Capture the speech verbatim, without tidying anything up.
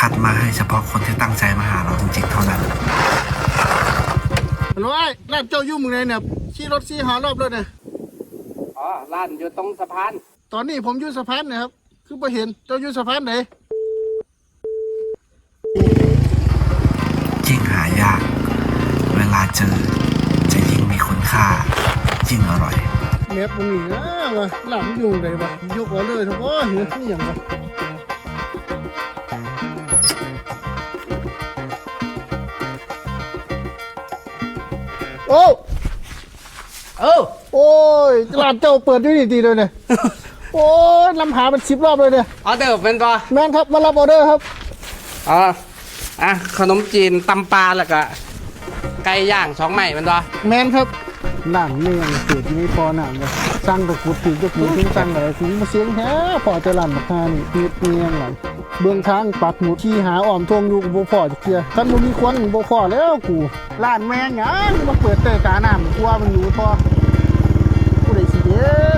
จัดมาให้เฉพาะคนที่ตั้งใจมาหาเราจริงๆเท่านั้น ฮัลโหล อ้าย ร้านเจ้าอยู่หม่องใดเนี่ย ขี่รถสี่ห้ารอบแล้วเนี่ย อ๋อ ร้านอยู่ตรงสะพาน ตอนนี้ผมอยู่สะพานเนี่ยครับ คือบ่เห็น เจ้าอยู่สะพานใด ยิ่งหายาก เวลาเจอ จะยิ่งมีคุณค่า ยิ่งอร่อย แมปบ่มีนะวะ ร้านมันอยู่หม่องใดวะ ยกออเดอร์เถอะบ่ เฮ้ย มีหยังวะ โอ้ เออ โอ้ย ร้านเจ้าเปิดอยู่นี่ติเด้อเนี่ย โอ้ย นำหาเป็นสิบรอบเลยเนี่ย ออเดอร์แม่นบ่ แม่นครับ มารับออเดอร์ครับ อ๋อ อ่ะ ขนมจีนตำปลาแล้วก็ ไก่ย่างสองไม้แม่นบ่ แม่นครับ ร้านแม่งเปิดอยู่ในท่อน้ำเลย สั่งตะกรุดถือตะกรุดถึงสั่งอะไรถึงมาเสียงแท้ พอแต่ร้านบักห่านี่เฮ็ดแม่งหลาย เบิ่งทางปักหมุด ขี่หาอ้อมท่งอยู่ก็บ่พ้อจักเทื่อ คันบ่มีควันก็บ่พ้อแล้วกู ร้านแม่งหยังมาเปิดใต้ตาน้ำ กลัวมันอยู่ท่อ ผู้ใดสิเห็น